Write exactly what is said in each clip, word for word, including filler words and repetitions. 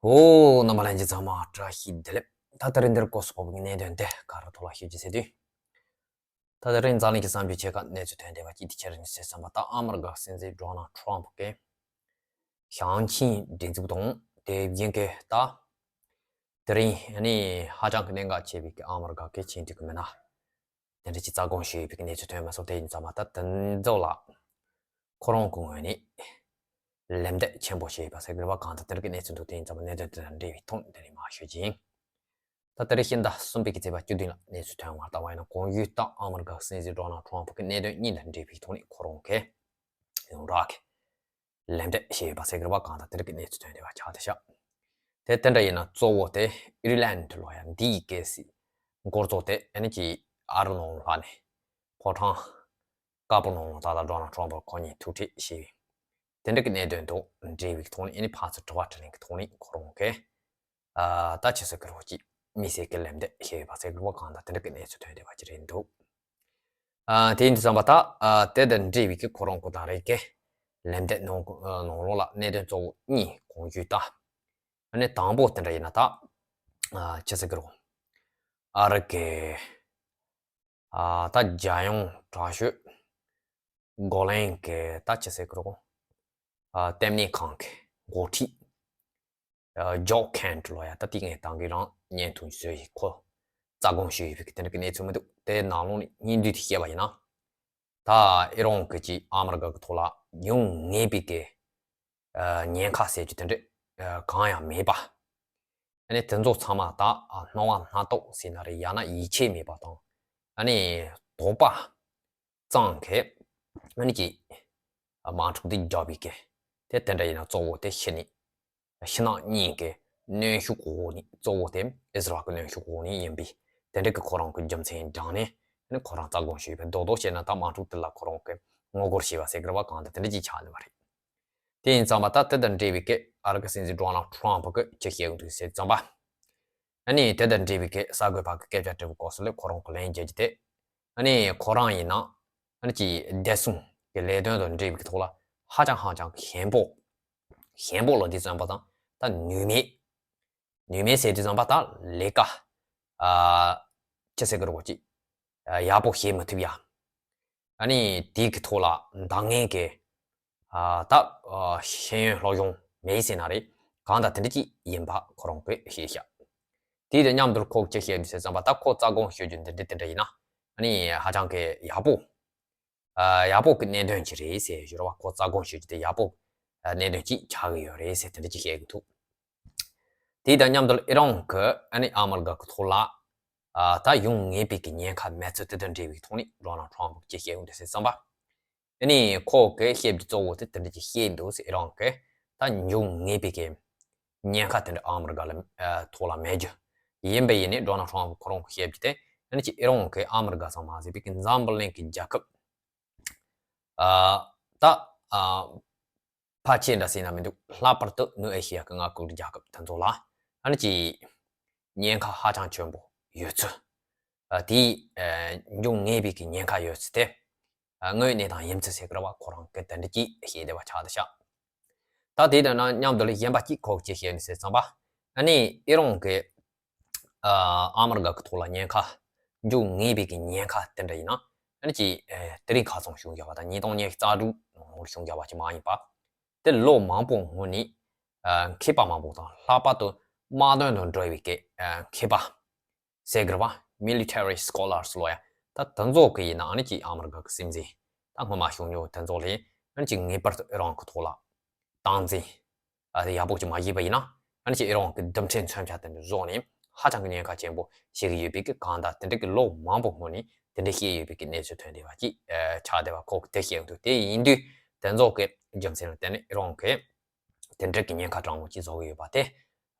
ཨོ། རྣམ་པ་ལྷན་རྒྱས་ཚང་མ་བཀྲ་ཤིས་བདེ་ལེགས། ད་དེ་རིང་འདིར་སྐོར་སོགས་པའི་གནད་དོན་དེ་ག་རེ་ཐོག་ལ་ཞུ་རྒྱུ་ཟེར་དུས། ད་དེ་རིང་འཛམ་གླིང་གི་བསམ་བློའི་ཆེ་ཁག་གནས་ཚུལ་ཐོན་བསྡད་པ་གཅིག་དེ་ཆེ་རུ་ཟེར་བསམ་པ། ད་ཨ་མི་རི་ཀ་སྲིད་འཛིན་ཌོ་ནལ་ཊམ་གྱི་ཞིང་ཆེན་སྒྲིག་འཛུགས་དང་དེ་བཞིན་གྱི་ད་དེ་རིང་ནི་ཧ་ཅང་གི་གནད་འགག་ཆེ་བའི་གི་ཨ་མི་རི་ཀ་གི་ཆེས་མཐོའི་གི་མི་སྣ་དེ་འདྲ་ཅིག་རྩ་དགོངས་ཞུས་ཡོད་པའི་གནས་ཚུལ་ཐོན་མ་སོང་། དེ་ཡིན་ཙང་མ་ད་དེ་ཚོ་ལ་ཁོ་རང་གི་ངོས་ནས་ལན་འདེབས་ཆེན་པོ་བྱས་ཡོད་པ་ཟེར་དགོས་པ་གང་ལྟར་དེ་འདྲ་གི་གནས་ཚུལ་འདུག། དེ་ཡིན་ཙང་མ་གནད་དོན་དེ་དང་འབྲེལ་བའི་ཐོག་དེ་རིང་མར་ཞུ་རྒྱུ་ཡིན། ད་དེ་རིང་ཕྱི་ཟླ་གསུམ་པའི་གི་ཚེས་པ་བཅུ་བདུན་ལ་གནས་ཚུལ་ཐོན་མར་བལྟས་པ་ཡིན་ན། གོང་ཞུས་ལྟར་ཨ་མི་རི་ཀ་སྲིད་འཛིན་ཌོ་ནལ་ཊམ་གི་གནད་དོན་གཉིས་དང་འབྲེལ་བའི་ཐོག་ནས་ཁོ་རང་གིས་ཡོངས་གྲགས་ཀྱི་ལན་འདེབས་བྱས་ཡོད་པ་ཟེར་དགོས་པ་གང་ལྟར་དེ་འདྲ་གི་གནས་ཚུལ་ཐོན་བསྡད་པ་ཆགས་བསྡད་ཤག། དེ་དེ་འདྲ་ཡིན་ན་གཙོ་བོ་དེ་ཨིར་ལན་ལོ་ཡ་འདིའི་གལ་སྲིད་འགོ་གཙོ་དེ་ཨ་ནི་ཅིག་ཨ་རི་ནང་ལ་ནས་ཕོ་བྲང་དཀར་པོ་ནང་ལ་ད་ལྟ་ཌོ་ནལ་ཊམ་ཁོ་གཉིས་ཐུག་འཕྲད་བྱས་པའི་དེ་འདྲ་གི་གནད་དོན་དང་འབྲེལ་བའི་ཐོག་ནས་ཨ་ནི་ཕར་ཚུར་དྲི་བ་དྲིས་ལན་གྱི་ཐོག་ནས་ཁོ་རང་གིས་ཨ་ད་ཅི་ཟེར་གི་རེད་ཅིག་དམིགས་བསལ་གྱི་ལན་འདེབས་བྱས་ཡོད་པ་ཟེར་དགོས་པ་གང་ལྟར་དེ་འདྲ་གི་གནས་ཚུལ་ཐོན་བསྡད་པ་ཅིག་རེད་འདུག། ཨ་དེ་ཡིན་དུས་ཙམ་པ་ད་ཨ་དེ་དང་འབྲེལ་བའི་གི་ཁོ་རང་གི་ད་རེས་ཀྱི་ལན་འདེབས་ནང་ཨ་ནང་ལོགས་ལ་གནད་དོན་གཙོ་བོ་གཉིས་གོང་ཞུས་ལྟར། ཨ་ནི་དང་པོ་དེ་འདྲ་ཡིན་ན་ད་ཨ་ཅི་ཟེར་གི་རེད། ཨ་རི་གི་ཨ་ད་རྒྱལ་ཡོངས་དྲག་ཤོས་གོ་ལན་གྱི་ད་ཅི་ཟེར་གི་རེད། ཨ་ལྟེ་གནས་ཁང་གི་འགོ་ཁྲིད་ཨ་ཇོ་ཁེན་ལོ་ཡ་ད་དེ་ངས་ད་གིན་རང་བརྙན་ཐུང་བཟོས་ཡིན། ཁོ་རྩ་དགོངས་ཞུས་ཡོད་པའི་གི་དེ་འདྲ་གི་གནས་ཚུལ་མི་འདུག། དེ་ནང་ལོགས་ནས་སྙིང་བསྡུས་དེ་བཤད་པ་ཡིན་ན། ད་ཨི་རན་གྱིས་ཅིག་ཨ་མི་རི་ཀ་གི་ཐོག་ལ་ཡོང་ངེས་པའི་གི་ཨ་ཉེན་ཁ་ཟེར་རྒྱུ་དེ་འདྲ་ཨ་གང་ཡང་མེད་པ། ཨ་ནི་དེ་ཚོ་ཚང་མ་ད་ཨ་སྣང་བ་སྣ་ཚོགས་ཟེར་ན་རེད། ཡང་ན་ཡིད་ཆེས་མེད་པ་དང་། ཨ་ནི་དོགས་པ་གཙང་གི་ཨ་ནི་ཅིག་དམག་འཁྲུག་འདི་རྒྱག་པའི་གི་དེ་དེ་འདྲ་ཡིན་ན་གཙོ་བོ་དེ་ཕྱི་ནས་ཕྱི་ནང་གཉིས་ཀྱི་གནོན་ཤུགས་འོག་ནས། གཙོ་བོ་དེ་ཨི་སི་རལ་གྱི་གནོན་ཤུགས་འོག་ནས་ཡིན་པས། དེ་འདྲ་གི་ཁོ་རང་གི་རྒྱུ་མཚན་དྲངས་ནས་ཨ་ནི་ཁོ་རང་རྩ་དགོངས་ཞུས་པའི། རྡོག་རྡོག་བཤད་ན་ད་དམག་འཁྲུག་དེ་ལ་ཁོ་རང་གི་ངོ་རྒོལ་བྱས་པ་ཟེར་དགོས་པ་གང་ལྟར་དེ་འདྲ་ཅིག་ཆགས་ནི་མ་རེད། དེ་ཡིན་ཙང་མ་ད་དེ་དང་འབྲེལ་བའི་གི་ཨ་རི་གི་སྲིད་འཛིན་ཌོ་ནལ་ཊམ་གིས་ཅི་བཤད་ཡོང་འདུག་ཟེར་ཙམ་པ། ཨ་ནི་དེ་དང་འབྲེལ་བའི་གི་གསར་འགོད་པ་གི་སྐད་ཆ་དྲི་བའི་སྐབས་སུ་ལས་ཁོ་རང་གི་ལན་བརྒྱབ་རྒྱུ་དེ། ཨ་ནི་ཁོ་རང་ཡིན་ན་ཨ་ནི་ཅིག་བདེ་སྲུང་གི་ལས་དོན་དང་འབྲེལ་བའི་གི་ཐོག་ལ་ཧ་ཅང་ཧ་ཅང་གི་ཞན་པོ། ཞན་པོ་ལ་འདི་བརྩོན་པ་དང་ད་ནུས་མེད། ནུས་མེད་ཟེར་དུས་ཙམ་པ་ད་ལས་ཀ་ཨ་ཅི་ཟེར་གི་རེད་གོ་ཅིག་ཨ་ཡག་པོ་བྱེད་མི་ཐུབ་ཡ། ཨ་ནི་དེའི་གི་ཐོག་ལ་འདང་ངེས་ཀྱི་ཨ་ད་ཨ་ཤེས་ཡོན་སློབ་སྦྱོང་མེད་ཟེར་ན་རེད། གང་ལྟར་དེ་འདྲ་ཅིག་ཡིན་པ་ཁོ་རང་གིས་བཤད་ཤག། དེ་དང་མཉམ་དུ་ཁོ་ཅི་བཤད་འདུག་ཟེར་ཙམ་པ། ད་ཁོ་རྩ་དགོངས་ཞུ་རྒྱུ་འདི་འདྲ་དེ་འདྲ་ཡིན་ན་ཨ་ནི་ཧ་ཅང་གི་ཡག་པོ། ཨ་ཡག་པོ་གི་གནད་དོན་ཅིག་རེད་ཟེར་ཞུ་ར་བ། ཁོ་རྩ་དགོངས་ཞུ་རྒྱུ་དེ་ཡག་པོ་ཨ་གནད་དོན་ཅིག་ཆགས་ཀྱི་ཡོད་རེད་ཟེར་དེ་འདྲ་ཅིག་བཤད་ཀྱི་འདུག། དེ་དང་མཉམ་དུ་ཨི་རན་གྱིས་ཨ་ནི་ཨ་མི་རི་ཀ་གི་ཐོག་ལ་ཨ་ད་ཡོང་ངེས་པའི་གི་ཉེན་ཁ་མེད་ཚུལ་དེ་དང་འབྲེལ་བའི་ཐོག་ནས་ཌོ་ནལ་ཊམ་གྱིས་ཅི་བཤད་ཡོང་འདུག་ཟེར་ཙམ་པ། ཨ་ནི་ཁོ་གིས་བཤད་རྒྱུ་གཙོ་བོ་དེ་དེ་འདྲ་ཅིག་བཤད་འདུག་ཟེར། ཨི་རན་གྱིས་ད་འབྱུང་ངེས་པའི་གི་ཉེན་ཁ་དེ་འདྲ་ཨ་མི་རི་ཀ་ལ་ཨ་ཐོག་ལ་མེད་རྒྱུ་ཡིན་པ་ཡིན་ནའི། ཌོ་ནལ་ཊམ་ཁོ་རང་གིས་བཤད་རྒྱུ་དེ་ཨ་ནི་ཅིག་ཨི་རན་གྱིས་ཨ་མི་རི་ཀ་ཙམ་མ་ཟད་པའི་གི་འཛམ་བུ་གླིང་གི་རྒྱལ་ཁབ་ཨ་ད་ཨ་ཕལ་ཆེར་འདྲ་ཟེར་ན་མི་འདུག། ལྷག་པར་དུ་ནུབ་ཨེ་ཤི་ཡ་གི་མངའ་ཁུལ་རྒྱལ་ཁབ་དེ་ཚོ་ལ་ཨ་ནི་ཅིག་ཉེན་ཁ་ཧ་ཅང་ཆེན་པོ་ཡོད་ཚུལ། ཨ་དེའི་ཨ་འབྱུང་ངེས་པའི་གི་ཉེན་ཁ་ཡོད་ཚུལ་དེ་ཨ་དངོས་ཡོད་གནས་སྟངས་ཡིན་ཚུལ་ཟེར་གི་རེད་བ། ཁོ་རང་གིས་དེ་འདྲ་ཅིག་བཤད་བསྡད་པ་ཆགས་བསྡད་ཤག། ད་དེ་དང་མཉམ་དུ་ལ་གཞན་པ་གཅིག་ཁོ་གིས་ཅི་བཤད་ནི་ཟེར་ཙམ་པ། ཨ་ནི་ཨི་རན་གྱིས་ཨ་ཨ་མི་རི་ཀ་གི་ཐོག་ལ་ཉེན་ཁ་འབྱུང་ངེས་པའི་གི་ཉེན་ཁ་དེ་འདྲ་ཡིན་ན། ཨ་ནི་ཅིག་ཨ་དེ་རིང་ཁ་སང་བྱུང་བཞག་པ་དང་ཉིས་སྟོང་ཉི་ཤུ་རྩ་དྲུག་ནང་ལོགས་བྱུང་བཞག་པ་ཅིག་མ་ཡིན་པ། དེ་ལོ་མང་པོ་སྔོན་ནས་ཨ་མཁས་པ་མང་པོ་དང་། ལྷག་པར་དུ་དམག་དོན་དང་འབྲེལ་བའི་གི་ཨ་མཁས་པ་ཟེར་གི་རེད་བ། Military scholars ལོ་ཡ། ད་དེ་ཚོ་གིས་ཡིན་ན་ཨ་ནི་ཅིག་ཨ་མི་རི་ཀ་གི་སྲིད་འཛིན་ད་སྔོན་མ་བྱུང་མྱོང་དེ་ཚོ་ལས་ཨ་ནི་ཅིག་ངེས་པར་དུ་ཨི་རན་གྱི་ཐོག་ལ་སྟངས་འཛིན་ཨ་དེ་ཡག་པོ་ཅིག་མ་བྱས་པ་ཡིན་ན། ཨ་ནི་ཅིག་ཨི་རན་གྱི་རྡུལ་ཕྲན་མཚོན་ཆ་དེ་འདྲ་བཟོས་ནས་ཧ་ཅང་གི་ཉེན་ཁ་ཆེན་པོ་བྱེད་ཀྱི་ཡོད་པའི་གི། གང་ལྟར་དེ་འདྲ་གི་ལོ་མང་པོ་སྔོན་ནས་དེ་འདྲ་བཤད་ཡོད་པའི་གི་གནས་ཚུལ་ཐོན་བསྡད་པ་ཅིག་ཨ་ཆགས་བསྡད་པ་ཁོ་གིས་དེ་བཤད་འདུག། དེ་ཡིན་དུས་དེ་ཚོ་གི་རྒྱུ་མཚན་ལ་བརྟེན་ནས་ཨི་རན་གྱིས་དེ་འདྲ་གི་ཉེན་ཁ་དྲང་མོ་ཅིག་བཟོ་གི་ཡོད་པ་དེ་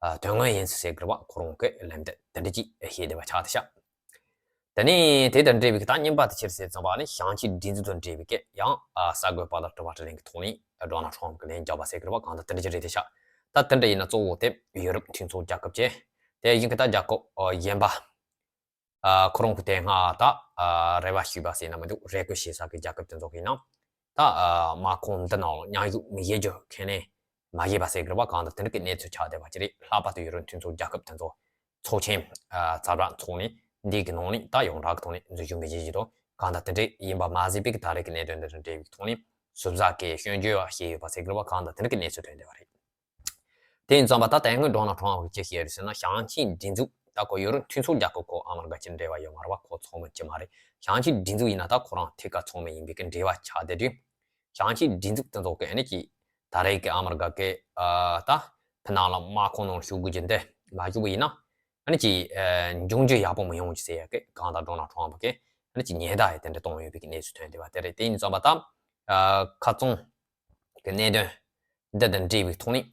ཨ་དོན་དངོས་ཡིན་ཚུལ་ཟེར་གི་རེད་བ། ཁོ་རང་གིས་ལན་དེ་དེ་འདྲ་ཅིག་བཤད་བསྡད་པ་ཆགས་བསྡད་ཤག། དེ་ནས་དེ་དང་འབྲེལ་བའི་གི་ད་རྙིང་པ་དེ་ཕྱིར་ཟེར་ཙམ་པ་ནི་ཞིང་ཆེན་སྒྲིག་འཛུགས་དང་འབྲེལ་བའི་གི་ཡང་ཨ་གསར་འགོད་པ་ལ་དྲི་བ་དྲིས་ལན་གྱི་ཐོག་ནས་ཌོ་ནལ་ཊམ་གྱིས་ལན་བརྒྱབ་པ་ཟེར་གི་རེད་བ། གང་ལྟར་དེ་འདྲ་ཅིག་རེད་བསྡད་ཤག། ད་དེ་འདྲ་ཡིན་ན་གཙོ་བོ་དེ་ཡུ་རོབ་མཐུན་ཚོགས་རྒྱལ་ཁབ་བཅས་དེ་ཡིན་གི་ད་རྒྱལ་ཁབ་ཨ་གཞན་པ་ཨ་ཁོ་རང་གིས་དེ་སྔ་ད་ཨ་རེ་བ་ཞུས་པ་ཟེར་ན་མི་འདུག། རེ་སྐུལ་བྱེད་ས་གི་རྒྱལ་ཁབ་དེ་ཚོ་གིས་ཡིན་ན་ད་ཨ་དམག་ཁོངས་འདི་ནང་མཉམ་ཞུགས་མི་བྱེད་རྒྱུ་ཁས་ལེན་ མ་བཞེས་པ་ཟེར་གི་རེད་བ། གང་ལྟར་དེ་འདྲ་གི་གནས་ཚུལ་ཆགས་བསྡད་པ་ཅིག་རེད། ལྷག་པར་དུ་ཡུ་རོབ་མཐུན་ཚོགས་རྒྱལ་ཁབ་དེ་ཚོ་ཚོགས་ཆེན་ཨ་ཛ་དྲག་འཚོགས་ནས་འདི་གི་ནང་ནས་ད་ཡོངས་གྲགས་ཀྱི་ཐོག་ནས་འཛུལ་ཞུགས་མི་བྱེད་ཀྱི་འདུག་གང་ལྟར་དེ་འདྲ་ཡིན་པ་མ་ཟད་པའི་གི་ད་རེས་ཀྱི་གནད་དོན་འདི་དང་འབྲེལ་བའི་ཐོག་ནས་ཟུར་ཟ་གི་སྐྱོན་བརྗོད་བྱས་ཡོད་པ་ཟེར་གི་རེད་བ། གང་ལྟར་དེ་འདྲ་གི་གནས་ཚུལ་ཐོན་བསྡད་པ་རེད། དེ་ཡིན་ཙང་པ་ད་དེ་སྔོན་ཌོ་ནལ་ཊམ་ཕི་གིས་ཅི་བཤད་རེད་ཟེར་ན། ཞིང་ཆེན་སྒྲིག་འཛུགས་ད་ཁོ་ཡུ་རོབ་མཐུན་ཚོགས་རྒྱལ་ཁབ་ཁོ་ཨ་མི་རི་ཀ་ཅིག་འབྲེལ་བ་ཡོད་མ་རེད་བ། ཁོ་ཚོགས་མི་ཅིག་མ་རེད། ཞིང་ཆེན་སྒྲིག་འཛུགས་ཡིན་ན་ད་ཁོ་རང་ཐད་ཀར་ཚོགས་མི་ཡིན་པའི་གི་འབྲེལ་བ་ཆགས་བསྡད་དུས། ཞིང་ཆེན་སྒྲིག་འཛུགས་དེ་ཚོ་གི་ཨ་ནི་ཅིག་ད་རེས་ཀྱི་ཨ་མི་རི་ཀ་གི་ཨ་ད་ཕི་ནང་ལ་དམག་ཁོངས་ནང་ཞུགས་དགོས་རྒྱུ་འདི་མ་ཞུགས་པ་ཡིན་ན་ཨ་ནི་ཅིག་ཨ་འབྱུང་འགྱུར་ཡག་པོ་མི་ཡོང་རྒྱུ་ཟེར་ཡ་གི་གང་ལྟར་ཌོ་ནལ་ཊམ་ཕི་གིས་ཨ་ནི་ཅིག་ཉེན་བརྡ་ཡི་དེ་འདྲ་བཏང་ཡོད་པའི་གི་གནས་ཚུལ་ཐོན་བསྡད་པ་དེ་རེད། དེ་ཡིན་ཙང་པ་ད་ཨ་ཁ་རྩང་གི་གནད་དོན་འདི་དང་འབྲེལ་བའི་ཐོག་ནས།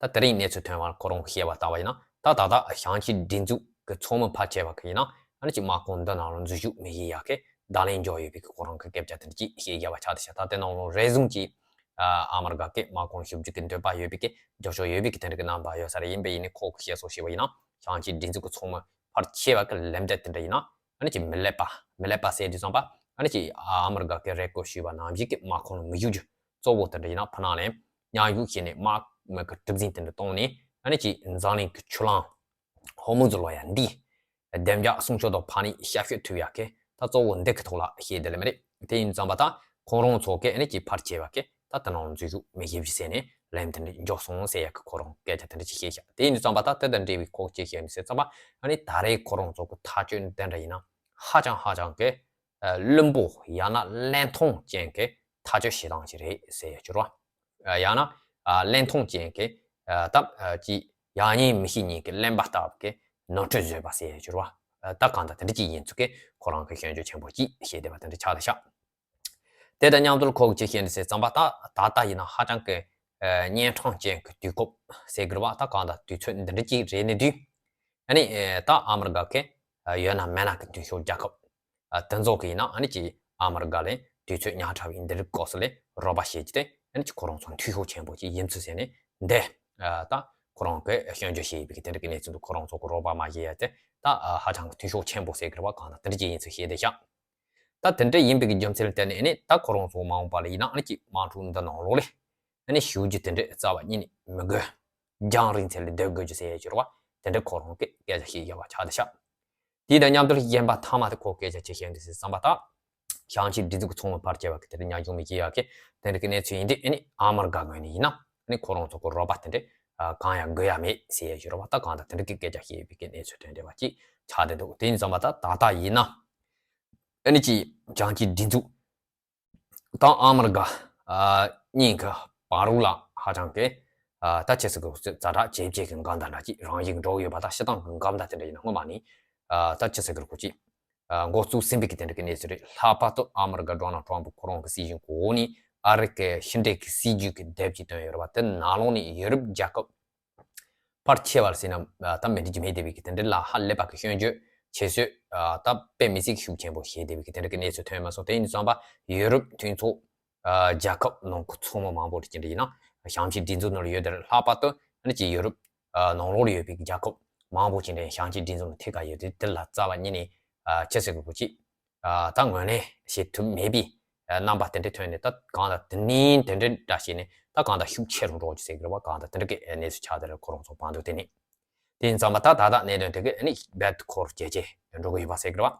ད་དེ་རིང་གནས་ཚུལ་ཐོན་པར་ཁོ་རང་གིས་བཤད་པ་ལྟ་བ་ཡིན་ན། ད་ད་ལྟ་ཞིང་ཆེན་སྒྲིག་འཛུགས་ཀྱི་ཚོགས་མི་ཕལ་ཆེ་བ་གིས་ཡིན་ན་ཨ་ནི་ཅིག་དམག་ཁོངས་འདི་ནང་ལ་འཛུལ་ཞུགས་མི་བྱེད་ཡག་གི་བརྡ་ལན་འཇོག་ཡོད་པའི་གི་ཁོ་རང་གི་སྐད་ཆ་དེ་འདྲ་ཅིག་བཤད་བཞག་པ་ཆགས་བསྡད་ཤག་ད་དེ་ནང་ལ་རེ་ཟུང་ཅིག་ཨ་མི་རི་ཀ་གི་དམག་ཁོངས་ཞུགས་རྒྱུ་གི་འདོད་པ་ཡོད་པའི་གི་རྒྱབ་སྐྱོར་ཡོད་པའི་གི་དེ་འདྲ་གི་རྣམ་པ་ཡོད་ས་རེད། ཡིན་པས་ཡིན་ནའི་ཁོ་གིས་བཤད་སོགས་བྱས་པ་ཡིན་ན་ཞིང་ཆེན་སྒྲིག་འཛུགས་ཀྱི་ཚོགས་མི་ཕལ་ཆེ་བ་གི་ལན་འདེབས་དེ་འདྲ་ཡིན་ན་ཨ་ནི་ཅིག་མི་ལེགས་པ་མི་ལེགས་པ་ཟེར་དུས་ཙམ་པ་ཨ་ནི་ཅིག་ཨ་མི་རི་ཀ་གིས་རེ་སྐུལ་ཞུས་པ་ནང་བཞིན་གི་དམག་ཁོངས་ལ་མི་ཞུགས་རྒྱུ། གཙོ་བོ་དེ་འདྲ་ཡིན་ན་ཕུ་ནང་ནས་མཉམ་ཞུགས་བྱས་ནས་དམག་མི་གི་གྲུ་གཟིངས་དེ་འདྲ་བཏང་ནས་ཨ་ནི་ཅིག་འཛམ་གླིང་གི་ཆུ་ལམ་ཧོར་མུ་ཛི་ལོག་ཡ་འདི་བདེ་འཇགས་སྲུང་སྐྱོབ་དང་ཕར་ནས་ཞབས་ཞུ་ཐུབ་ཡ་གི་ད་གཙོ་བོ་འདི་གི་ཐོག་ལ་བཤད་དེ་ལས་མ་རེད། དེ་ཡིན་ཙང་པ་ད་ཁོང་རང་ཚོ་གི་ཨ་ནི་ཅིག་ཕར་ཆེ་བ་གི་ད་དེ་ནང་འཛུལ་ཞུགས་མི་བྱེད་རྒྱུ་ཟེར་ནས་ལན་དེ་འདྲ་འཇོག་སོང་ཟེར་ཡ་གི་ཁོ་རང་སྐད་ཆ་དེ་འདྲ་ཅིག་བཤད་ཤག་དེ་ཡིན་ཙང་པ་ད་དེ་དང་འབྲེལ་བའི་ཁོ་ཅིག་བཤད་ནས་ཟེར་ཙང་པ་ཨ་ནི་ད་རེས་ཁོ་རང་ཚོ་གི་ཐག་གཅོད་འདི་འདྲ་ཡིན་ན་ཧ་ཅང་ཧ་ཅང་གི་ཨ་བླུན་པོ་ཡང་ན་བརླན་གཏོང་ཅན་གྱི་ཐག་གཅོད་བྱེད་སྟངས་ཤིག་རེད་ཟེར་ཡ་འགྱུར་བ། ཨ་ཡང་ན་ཨ་བརླན་གཏོང་ཅན་གྱི་ཨ་སྟབས་ཨ་ཅིག་ཡག་ཉེས་མི་ཤེས་མཁན་གྱི་གླེན་པ་ལྟ་བུ་གི་ནོར་འཁྲུལ་བཟོས་པ་ཟེར་ཡ་འགྱུར་བ། ཨ་ད་གང་ལྟར་དེ་འདྲ་ཅིག་ཡིན་ཚུལ་གྱི་ཁོ་རང་གི་སྐྱོན་བརྗོད་ཆེན་པོ་ཅིག་བྱས་བསྡད་པ་དེ་འདྲ་ཆགས་བསྡད་ཤག་དེ་དང་མཉམ་དུ་ཁོ་གིས་ཅི་བཤད་འདུག་ཟེར་ཙམ་པ་ད་ད་ལྟ་ཡིན་ན་ཧ་ཅང་གི་ཨ་གཉན་འཕྲང་ཅན་གྱི་དུས་སྐབས་ཟེར་དགོས་རེད་བ། ད་གང་ལྟར་དུས་ཚོད་འདི་འདྲ་ཅིག་རེད་ནི་དུས། ཨ་ནི་ཨེ་ད་ཨ་མི་རི་ཀ་གི་ཨ་ཡོད་ན་མེད་ན་གི་མཐུན་ཕྱོགས་རྒྱལ་ཁབ་ཨ་དེ་ཚོ་གི་ཡིན་ན་ཨ་ནི་ཅིག་ཨ་མི་རི་ཀ་ལ་དུས་ཚོད་ཉག་ཕྲ་བའི་འདི་རིགས་སྐབས་སུ་ལ་རོགས་པ་བྱེད་ཀྱི་དེ་ཨ་ནི་ཅིག་ཁོ་རང་ཚོ་མཐུན་ཕྱོགས་ཆེན་པོ་ཅིག་ཡིན་ཚུལ་ཟེར་ནས་འདི་ཨ་ད་ཁོ་རང་གི་སྐྱོན་བརྗོད་བྱེད་ཡས་པའི་གི་དེ་འདྲ་གི་གནས་ཚུལ་འདུག་ཁོ་རང་ཚོ་གི་རོགས་པ་མ་བྱེད་ཡ་དེ་ད་ཨ་ཧ་ཅང་གི་མཐུན་ཕྱོགས་ཆེན་པོ་ཟེར་གི་རེད་བ། གང་ལྟར་དེ་འདྲ་ཅིག་ཡིན་ཚུལ་བཤད་བསྡད་ཤག་ད་དེ་འདྲ་ཡིན་པའི་གི་རྒྱུ་མཚན་ལ་བརྟེན་ནས་ཨ་ནི་ད་ཁོ་རང་ཚོ་མ་འོངས་པ་ལ་ཡིན་ན་ཨ་ནི་ཅིག་དམག་འཁྲུག་འདི་ནང་ལོགས་ལ་ཨ་ནི་ཞུགས་རྒྱུ་དེ་འདྲ་རྩ་བ་ཉིད་ནས་མི་དགོས། རྒྱང་རིང་ཚད་ལ་སྡོད་དགོས་རྒྱུ་ཟེར་ཡ་འགྱུར་བ་དེ་འདྲ་ཁོ་རང་གིས་སྐད་ཆ་བཤད་བཞག་པ་ཆགས་བསྡད་ཤག་དེ་དང་མཉམ་དུ་གཞན་པ་ཐ་མ་དེ་ཁོ་སྐད་ཆ་ཅི་བཤད་འདུག་ཟེར་བསམ་པ་ད། ཞིང་ཆེན་སྒྲིག་འཛུགས་ཀྱི་ཚོགས་མི་ཕལ་ཆེ་བ་གིས་དེ་འདྲ་མཉམ་ཞུགས་མི་བྱེད་ཡ་གི་དེ་འདྲ་གི་གནས་ཚུལ་ཡིན་དུས་ཨ་ནི་ཨ་མི་རི་ཀ་ངོས་ནས་ཡིན་ན་ཨ་ནི་ཁོ་རང་ཚོ་གི་རོགས་པ་དེ་འདྲ་གང་ཡང་དགོས་ཡ་མེད་ཟེར་ཡ་ཞིག་རེད་བ། ད་གང་ལྟར་དེ་འདྲ་གི་སྐད་ཆ་བཤད་ཡོད་པའི་གི་གནས་ཚུལ་ཐོན་བསྡད་པ་ཅིག་ཆགས་བསྡད་འདུག་དེ་ཡིན་ཙང་པ་ད་ད་ལྟ་ཡིན་ན་ཨ་ནི་ཅིག་ཞིང་ཆེན་སྒྲིག་འཛུགས་དང་ཨ་མི་རི་ཀ་ཨ་གཉིས་ཀྱི་བར་རུ་ལ་ཧ་ཅང་གི་ཨ་ད་ཆི་ཟེར་གི་རེད། ཛ་དྲག་ཇེ་ཆེ་གི་འགལ་ཟླ་འདྲ་ཅིག་རང་བཞིན་འགྲོ་གི་ཡོད་པ། ད་སྤྱིར་བཏང་གི་འགལ་ཟླ་དེ་འདྲ་ཡིན་ན་སྔོན་མ་ནས་ཨ་ད་ཆི་ཟེར་གི་རེད། ཁོ་ཅིག་ཨ་འགོ་བཙུགས་ཟིན་པའི་གི་དེ་འདྲ་གི་གནས་ཚུལ་རེད། ལྷག་པར་དུ་ཨ་མི་རི་ཀ་ཌོ་ནལ་ཊམ་ཕི་ཁོ་རང་གི་སྲིད་གཞུང་གི་འོག་ནས་ཨ་རི་གི་ཕྱི་འབྲེལ་གི་སྲིད་ཇུས་གི་དེབ་ཅིག་བཏོན་ཡོད་རེད་བ། དེ་ནང་ལོགས་ནས་ཡུ་རོབ་རྒྱལ་ཁབ་ཕལ་ཆེ་བར་ཟེར་ན་ད་མི་འགྲིག་རྒྱུ་མེད་བསྡད་པའི་གི་དེ་འདྲ་ལ་ཧ་ལས་པ་གི་སྐྱོན་བརྗོད་བྱེད་སྲོལ་ད་དཔེ་མི་སྲིད་ཤུགས་ཆེན་པོ་བྱེད་བསྡད་པའི་གི་དེ་འདྲ་གི་གནས་ཚུལ་ཐོན་མ་སོང་། དེ་ཡིན་ཙང་པ་ཡུ་རོབ་མཐུན་ཚོགས་རྒྱལ་ཁབ་ནང་གི་ཚོགས་མི་མང་པོ་དེ་ཅི་འདྲ་ཡིན་ན་ཞིང་ཆེན་སྒྲིག་འཛུགས་ནང་ལ་ཡོད་དེ་རེད། ལྷག་པར་དུ་ཨ་ནི་ཅིག་ཡུ་རོབ་ནང་ལོགས་ལ་ཡོད་པའི་རྒྱལ་ཁབ་མང་པོ་ཅིག་འདྲ་ཞིང་ཆེན་སྒྲིག་འཛུགས་ནང་ཐད་ཀར་ཡོད་དེ་དེ་ལ་རྩ་བ་ཉིད་ནས་ཆི་ཟེར་དགོས་ཀྱི་ད་ངོས་ལེན་བྱེད་ཐུབ་མེད་པའི་རྣམ་པ་དེ་འདྲ་ཐོན་ནས། ད་གང་ལྟར་དེ་ནས་དེ་འདྲ་འདྲ་བྱས་ནས་ད་གང་ལྟར་ཤུགས་ཆེ་རུ་འགྲོ་རྒྱུ་ཟེར་གི་རེད་བ། གང་ལྟར་དེ་འདྲ་གི་གནས་ཚུལ་ཆགས་དེ་རེད། ཁོ་རང་ཚོ་བར་དུ་དེ་ནས་དེ་ཡིན་ཙང་པ་ད་ད་ལྟ་གནད་དོན་དེ་གི་ཨ་ནི་རྦད་དེ་འཁོར་ཇེ་ཆེ་འགྲོ་གི་ཡོད་པ་ཟེར་གི་རེད་བ།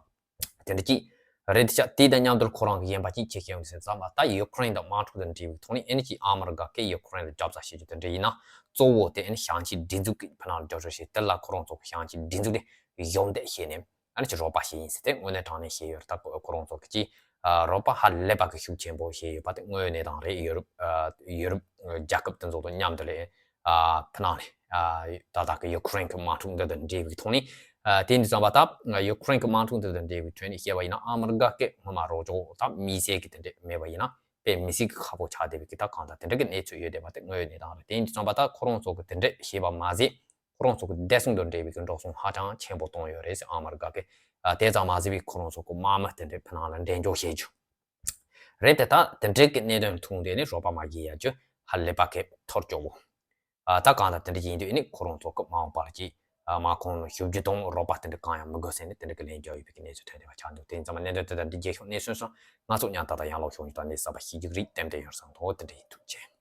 དེ་འདྲ་ཅིག་རེད་དེ་ཤག་དེ་དང་མཉམ་དུ་ཁོ་རང་གི་གཞན་པ་ཅིག་ཅི་བཤད་ཡོད་ཟེར་ཙམ་པ་ད་ཡུ་ཀེ་རེན་དང་དམག་འཁྲུག་དང་འབྲེལ་བའི་ཐོག་ནས་ཨ་ནི་ཅིག་ཨ་མི་རི་ཀ་གིས་ཡུ་ཀེ་རེན་ལ་རྒྱབ་རྩ་བྱེད་རྒྱུ་དེ་འདྲ་ཡིན་ན་གཙོ་བོ་དེ་ཨ་ནི་ཞིང་ཆེན་སྒྲིག་འཛུགས་ཀྱི་ཕུ་ནང་ལ་རྒྱབ་སྐྱོར་བྱེད། དེ་ལ་ཁོ་རང་ཚོ་གི་ཞིང་ཆེན་སྒྲིག་འཛུགས་དེ་གཞོམ་འདེགས་བྱས་ནས་ཨ་ནི་ཅིག་རོགས་པ་བྱེད་ཡིན་ཟེར་དེ་དངོས་གནས་དྲང་གནས་བཤད་ཡོད་རེད། ད་ཁོ་རང་ཚོ་གི་ཅིག་རོགས་པ་ཧ་ལས་པ་གི་ཤུགས་ཆེན་པོ་བྱས་ཡོད་པ་དེ་དངོས་གནས་དྲང་རེད། ཡུ་རོབ་ཡུ་རོབ་རྒྱལ་ཁབ་དེ་ཚོ་དང་མཉམ་དུ་ལས། ཨ་ཕུ་ནང་ནས་ཨ་ད་ལྟ་གི་ཡུ་ཀེ་རེན་གྱི་དམག་འཁྲུག་འདི་དང་འབྲེལ་བའི་ཐོག་ནས། ཨ་དེ་ཡིན་དུས་ཙམ་པ་ད་ཡུ་ཀེ་རེན་གྱི་དམག་འཁྲུག་འདི་དང་འབྲེལ་བའི་ཐོག་ནས་བཤད་པ་ཡིན་ན་ཨ་མི་རི་ཀ་གི་སྔོན་མ་རོགས་སྐྱོར་ད་དམིགས་བསལ་གྱི་དེ་འདྲ་མེད་པ་ཡིན་ན་དཔེ་མི་སྲིད་ཀྱི་ཁག་པོ་ཆགས་བསྡད་པའི་གི་ད་གང་ལྟར་དེ་འདྲ་གི་གནས་ཚུལ་ཡོད་བསྡད་པ་དེ་དངོས་ཡོད་གནས་སྟངས་རེད། དེ་ཡིན་དུས་ཙམ་པ་ད་ཁོ་རང་ཚོ་གི་དེ་འདྲ་བྱས་པ་མ་ཟད་ཁོ་རང་ཚོ་གི་བདེ་སྲུང་དང་འབྲེལ་བའི་གི་འགྲོ་སོང་ཧ་ཅང་ཆེན་པོ་བཏང་ཡོད་རེད་ཟེར། ཨ་མི་རི་ཀ་གི་ཨ་དེ་ཙམ་མ་ཟད་པའི་ཁོ་རང་ཚོ་གི་དམག་མི་དེ་འདྲ་ཕུ་ནང་ལ་འགྲེམས་འཇོག་བྱེད་རྒྱུ། རེད་དེ་ད་དེ་འདྲའི་གི་གནད་དོན་མཐོང་དུས་ནི་རོགས་པ་མ་བྱེད་ཡ་རྒྱུ་ཧ་ལས་པ་གི་ཐོར་སྐྱོ་བོ། ཨ་ད་གང་ལྟར་དེ་འདྲ་ཡིན་དུས་ནི་ཁོ་རང་ཚོ་གི་མ་འོངས་པར་གྱི་ཨ་དམག་ཁོངས་ལ་ཞུགས་རྒྱུ་དང་རོགས་པ་དེ་འདྲ་གང་ཡང་མི་དགོས་ཟེར་ནས་དེ་འདྲ་གི་ལན་རྒྱག་ཡོད་པའི་གི་གནས་ཚུལ་ཐོན་བསྡད་པ་ཆགས་འདུག་དེ་ཡིན་ཙང་མ་གནད་དོན་དེ་དང་འདི་རྒྱས་ཤོག་གནས་ཚུལ་སོང་ང་ཚོ་མཉམ་ད་ལྟ་ཡང་ལོག་ཤོག་ཉིད་དང་གནས་གསར་པ་ཤེས་རྒྱུ་རིགས་ཏན་ཏན་ཡོད་བསམ་ཐོག་དེ་འདྲ་ཡིན། ཐུགས་རྗེ་ཆེ།